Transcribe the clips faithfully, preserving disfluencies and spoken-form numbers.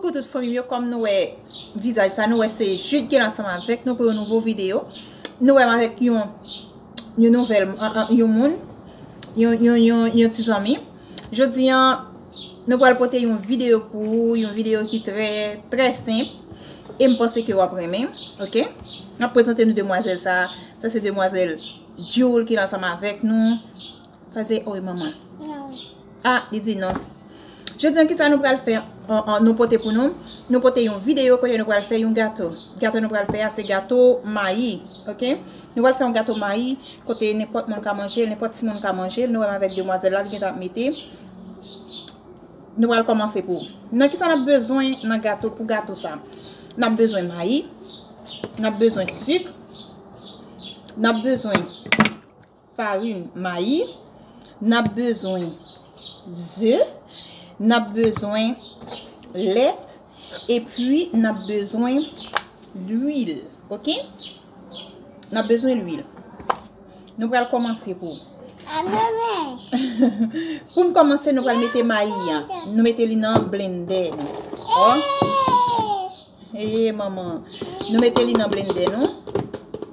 Pou tout fanmi m yo, kòm nou wè vizaj sa, nou wè se Jude ki la ansanm avèk nou pou yon nouvo videyo. Nou wè m avèk yon, yon nouvèl, an, an, yon moun, yon, yon, yon, yon ti zanmi. Jodi a, nou pral pote yon videyo pou ou, yon videyo ki trè, trè senp. E m panse ke w ap renmen, oke? M ap prezante nou demwazèl sa. Sa se demwazèl Jewel ki la ansanm avèk nou. Pase, oy, manman. Ah, li di non. Jodi a, kisa nou pral fè? An, an, nou pote pou nou. Nou pote yon videyo kote nou pral fè yon gato. Gato nou pral fè a, se gato mayi, oke? Nou pral fè yon gato mayi kote nenpòt moun ka manje l, nenpòt timoun ka manje l. Nou wè m avèk demwazèl la, li gentan ap mete. Nou pral kòmanse pou. Nan kisa n ap bezwen nan gato, pou gato sa? N ap bezwen mayi, n ap bezwen sik, n ap bezwen farin mayi, n ap bezwen ze, n ap bezwen lèt, epi n ap bezwen lwil, oke? N ap bezwen lwil. Nou pral kòmanse pou. Pou n kòmanse, nou pral mete mayi an. Nou mete li nan blendè nou. Ò. Ee, manman. Nou mete li nan blendè nou.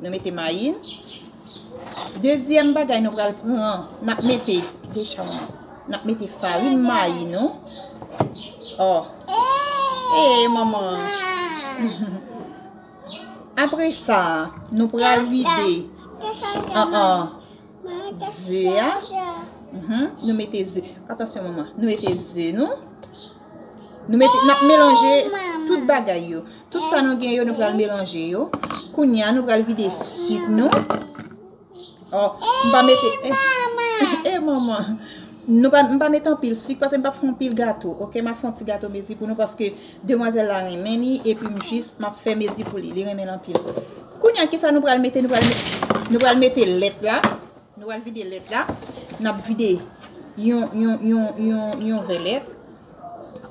Nou mete mayi. Dezyèm bagay nou pral pran, n ap mete, deja manman. N ap mete farin mayi nou. Ò. Ee, manman. Apre sa, nou pral vide. An, an. Ze a. Mhm. Nou mete ze. Atansyon, manman. Nou mete ze nou. Nou mete, n ap melanje tout bagay yo. Tout sa nou gen yo, nou pral melanje yo. Kounye a, nou pral vide sik nou. Ò, m pa mete, eh, eh, manman. Nou pa, m pa mete anpil sik, paske m p ap fè anpil gato, oke? M ap fè yon ti gato mezi pou nou, paske demwazèl la renmen li, epi m jis, m ap fè mezi pou li, li renmen l anpil. Kounye a, kisa nou pral mete? Nou pral met-, nou pral mete lèt la. Nou pral vide lèt la. N ap vide yon, yon, yon, yon, yon vè lèt.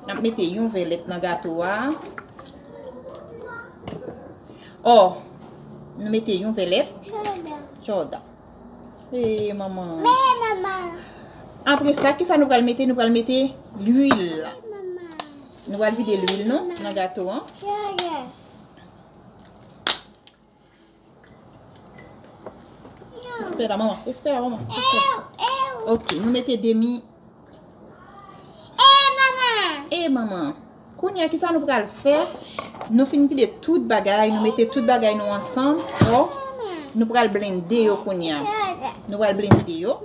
N ap mete yon vè lèt nan gato a. Ò, nou mete yon vè lèt. Jòda. Jòda. Ee, manman. Apre sa, kisa nou pral mete? Nou pral mete lwil. Nou pral vide lwil nou nan gato an. Respè la, manman. Respè la, manman. Respè. Ok, nou mete demi. E, manman. E, manman. Kounye a, kisa nou pral fè? Nou fin vide tout bagay, nou mete tout bagay nou ansanm. Ò, nou pral blende yo kounye a. Nou pral blende yo.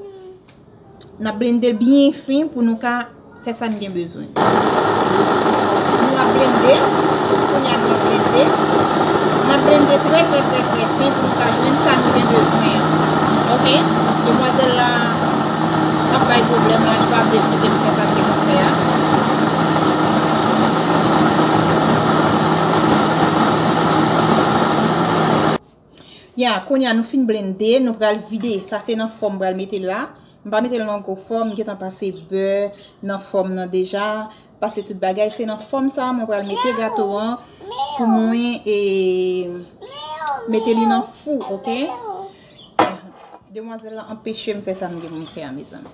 N ap blende l byen fen pou nou ka fè sa n gen bezwen. Nou ap blende, kounye a nou ap blende. N ap blende trè, trè, trè, trè fen pou nou ka jwenn sa nou gen bezwen an. Ok? Demwazèl la ap bay pwoblèm la, li pa vle kite m fè sa m gen pou m fè a. Ya, kounye a nou fin blende, nou pral vide. Sa se nan fò m pral mete l la. M pa mete l nan gwo fò, m gentan pase bè nan fò m nan deja. Pase tout bagay, se nan fò m sa a mwen pral mete gato an pou mwen e mete li nan fou, ok? Demwazèl la anpeche m fè sa m gen pou m fè a, mezanmi.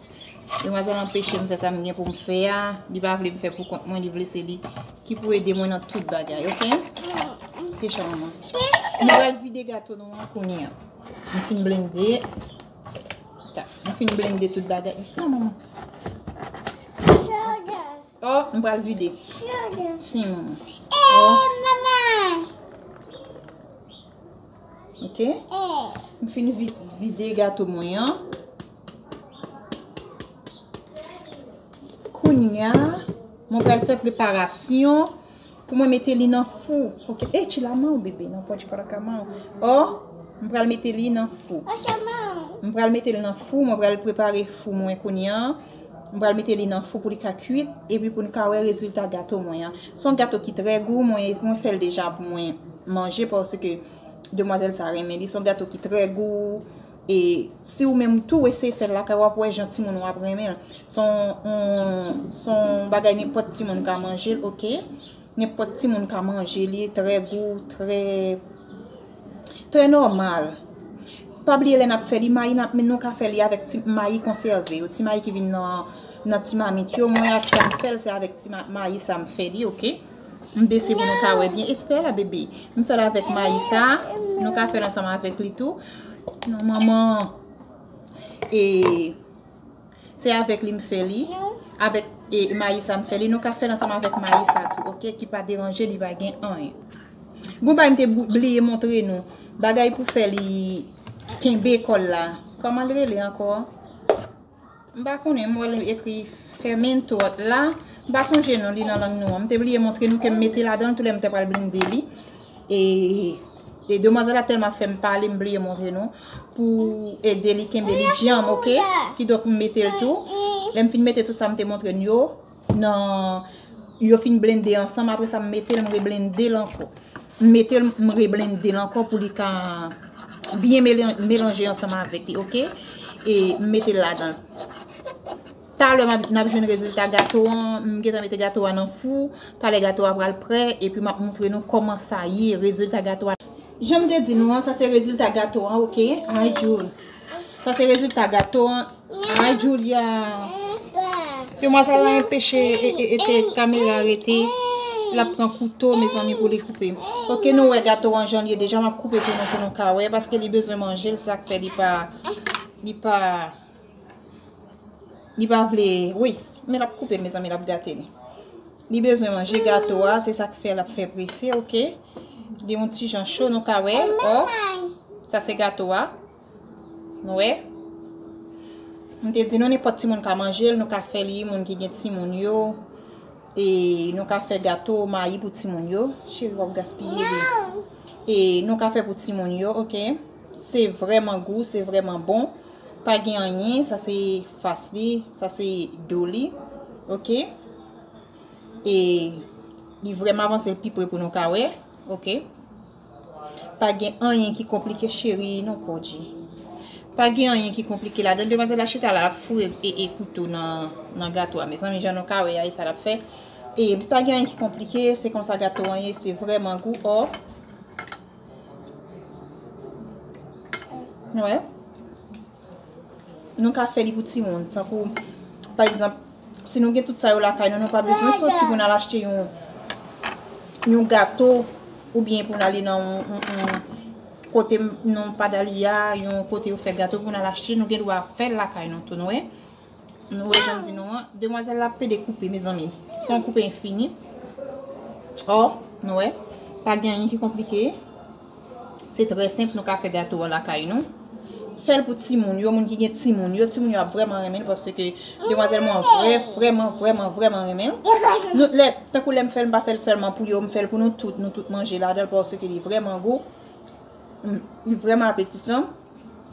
Demwazèl la anpeche m fè sa m gen pou m fè a. Li pa vle m fè pou kont mwen, li vle se li ki pou ede mwen nan tout bagay, ok? Deja manman. Nou pral vide gato nou an kounye a. M fin blende. Ta, m fin blende tout bagay. Espè manman. Oh, m pral vide. Si, manman. Oh. Ok. M fin vi-, vide gato mwen an. Kounye a, mwen pral fè preparasyon pou mwen mete li nan fou. Ok. E, ti laman w, bebe, nan pòt kòlòk a man w. Oh, m pral mete li nan fou. M pral mete li nan fou, mwen pral prepare fou mwen kounye a. M pral mete li nan fou pou li ka kuit, epi pou n ka wè rezilta gato mwen an. Se yon gato ki trè gou, mwen, mwen fè l deja pou mwen manje, paske demwazèl sa renmen li. Se yon gato ki trè gou, e si ou menm tou eseye fè l lakay w, w ap wè jan timoun ou ap renmen l. Se yon, yon, se yon bagay nenpòt timoun ka manje l, ok? Nenpòt timoun ka manje li, trè gou, trè, trè nòmal. Pa bliye lè n ap fè li, mayi n ap, nou ka fè li avèk ti mayi konsève yo, ti mayi ki vin nan, nan ti mamit yo. Mwen ak sa m fè l, se avèk ti ma-, mayi sa m fè li, ok? M bese pou nou ka wè byen. Espè la, bebe. M fè l avèk mayi sa. Nou ka fè l ansanm avèk li tou. Non, manman. E se avèk li m fè li. Avèk e, mayi sa m fè li. Nou ka fè l ansanm avèk mayi sa tou, oke? Ki pa deranje, li pa gen anyen. Gon bagay m te bou- bliye montre nou. Bagay pou fè li kenbe kòl la. Kòman l rele ankò? M pa konnen, m wè l ekri fermento la. M pa sonje non li nan lang nou an. M te bliye montre nou ke m mete ladan l tou lè m te pral blende li. E, e demwazèl la tèlman ap fè m pale, m bliye montre nou. Pou ede li kenbe li djanm, oke? Kidonk, m mete l tou. Lè m fin mete tout sa m te montre n yo, nan, yo fin blende ansanm, apre sa, m mete l, m reblende l ankò. M mete l, m reblende l ankò pou li ka byen melan- melanje ansanm avèk li, oke? E m mete l ladan l. Talè n ap- n ap jwenn rezilta gato an. M gentan mete gato a nan fou. Talè gato a pral prè. Epi m ap montre nou kòman sa ye, rezilta gato a. Jan m te di nou an, sa se rezilta gato an, oke? Ay, Jul. Sa se rezilta gato an. Ay, Julia. Demwazèl la enpeche e, e, e te kamera rete. L ap pran kouto, mezanmi, pou li koupe. Oke, nou wè gato an jan l ye deja. M ap koupe pou nou, pou nou ka wè. Paske li bezwen manje l, sa k fè li pa, li pa, li pa vle, wi. Men l ap koupe l, mezanmi, l ap gate li. Li bezwen manje gato a, se sa k fè l ap fè prese, oke? Li yon ti jan cho, nou ka wè. Ò, sa se gato a. Nou wè? M te di nou, nenpòt timoun ka manje l, nou ka fè li, moun ki gen timoun yo. E nou ka fè gato mayi pou timoun yo. Cheri, w ap gaspiye li. E nou ka fè pou timoun yo, oke? Se vrèman gou, se vrèman bon. Pa gen anyen, sa se fas li, sa se do li, oke? E li vrèman avanse l pi pre pou nou ka wè, oke? Pa gen anyen ki konplike, cheri, non, Kodji. Pa gen anyen ki konplike ladan. Demwazèl la chita la, l ap foure e, e kouto nan, nan gato a. Mezanmi, jan nou ka wè a, e sa l ap fè. E pa gen anyen ki konplike, se konsa gato an ye, se vrèman gou, ò. Wè. Nou ka fè li pou timoun. Tankou, pa egzanp, si nou gen tout sa yo lakay nou, nou pa bezwen soti pou n al achte yon, yon gato oubyen pou n ale nan yon, yon, yon kote non pa dali a, yon kote yo fè gato pou n al achte, nou gen dwa fè l lakay nou tou, nou wè. Nou wè jan m di nou an, demwazèl la ap pede koupe, mezanmi. Se yon koupe enfini. Ò, nou wè, pa gen anyen ki konplike. Se trè senp, nou ka fè gato a lakay nou. Fè l pou timoun yo, moun ki gen timoun yo. Timoun yo ap vrèman renmen l paske demwazèl mwen an vrè, vrèman, vrèman, vrèman renmen l. Nou, lè, tankou lè m fè l, m pa fè l sèlman pou yo, m fè l pou nou tout. Nou tout manje ladan l paske li vrèman gou. Mm, li vrèman apetitan.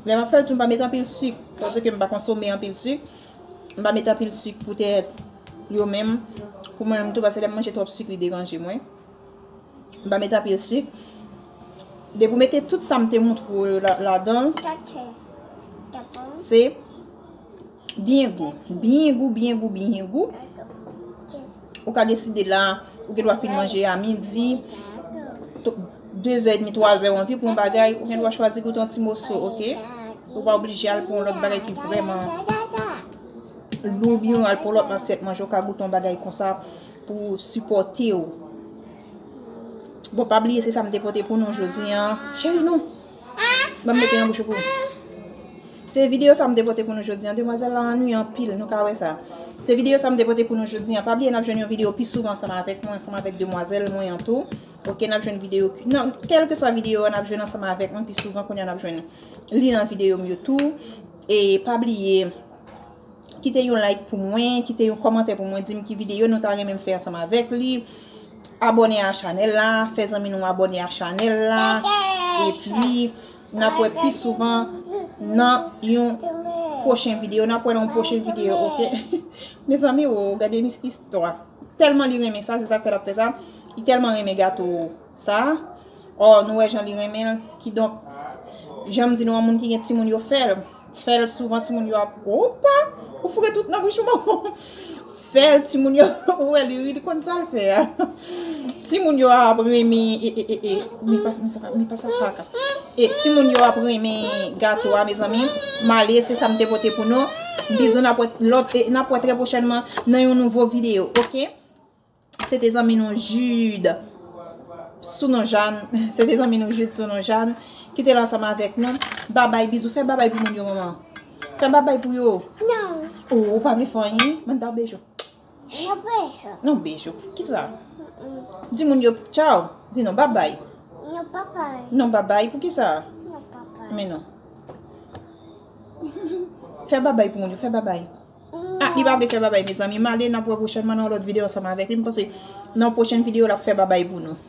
Lè m ap fè l tou, m pa met anpil sik, paske m pa konsome anpil sik. M pa met anpil sik poutèt yo menm. Pou mwen menm tou, paske lè m manje twòp sik, li deranje mwen. M pa met anpil sik. Depi w mete tout sa m te montre w la, ladan l, se byen gou. Byen gou, byen gou, byen gou. Ou ka deside la, ou gen dwa fin manje a midi, to- de zè edmi, twa zè, w anvi pou yon bagay, ou gen dwa chwazi goute yon ti moso, oke? Ou pa oblije al pou yon lòt bagay ki vrèman lou, oubyen al pou yon lòt asyèt manje, ou ka goute yon bagay konsa pou sipòte w. Bon, pa bliye, se sa m te pote pou nou jodi a. Cheri, non. Ban m mete nan bouch ou pou ou. Se videyo sa m te pote pou nou jodi a. Demwazèl la annuiye anpil, nou ka wè sa. Se videyo sa m te pote pou nou jodi a. Pa bliye, n ap jwenn yon videyo pi souvan ansanm avèk mwen, ansanm avèk demwazèl mwen an tou. Oke, n ap jwenn videyo, nan, kèlkeswa videyo a, n ap jwenn ansanm avèk mwen pi souvan. Kounye a, n ap jwenn li nan videyo m yo tou. E pa bliye, kite yon like pou mwen, kite yon kòmantè pou mwen, di m ki videyo nou ta renmen m fè ansanm avèk li. Abòne a chanèl la, fè zanmi nou abòne a chanèl la. Epi, n ap wè pi souvan nan yon pwochen videyo. N ap wè nan yon pwochen videyo, oke? Mezanmi, o, gade mis istwa. Tèlman li renmen sa, se sa k fè l ap fè sa. Li tèlman renmen gato sa. Ò, nou wè jan li renmen l. Kidonk, jan m di nou, an moun ki gen timoun yo fè l. Fè l souvan, timoun yo ap, opa! Ou foure tout nan bouch ou, manman. Fè l, timoun yo, ou wè li ri, li konn sa l fè a. Timoun yo ap renmen, e, e, e, e, mi pa, mi sa, mi pa sa kaka. E timoun yo ap renmen gato a, mezanmi. M ale, se sa m te pote pou nou. Bizou, n ap wè lòt, e, n ap wè trè pwochènman nan yon nouvo videyo, oke? Se te zanmi nou Jude sou non Jeanne. Se te zanmi nou Jude sou non Jeanne ki te la ansanm avèk nou. Babay, bizou, fè babay pou moun yo, manman. Fè babay pou yo. Non. Oh, ou pa vle fè anyen? Manda bejou. Non, bejou. Non, bejou. Kisa? Di moun yo tchao. Di non, babay. Non, papay. Non, babay. Pou kisa? Non, papay. Men non. Fè babay pou moun yo, fè babay. Ah, li pa vle fè babay, mezanmi. M ale, n ap wè pwochènman nan yon lòt videyo ansanm avèk li. M panse nan yon pwochèn videyo, l ap fè babay pou nou.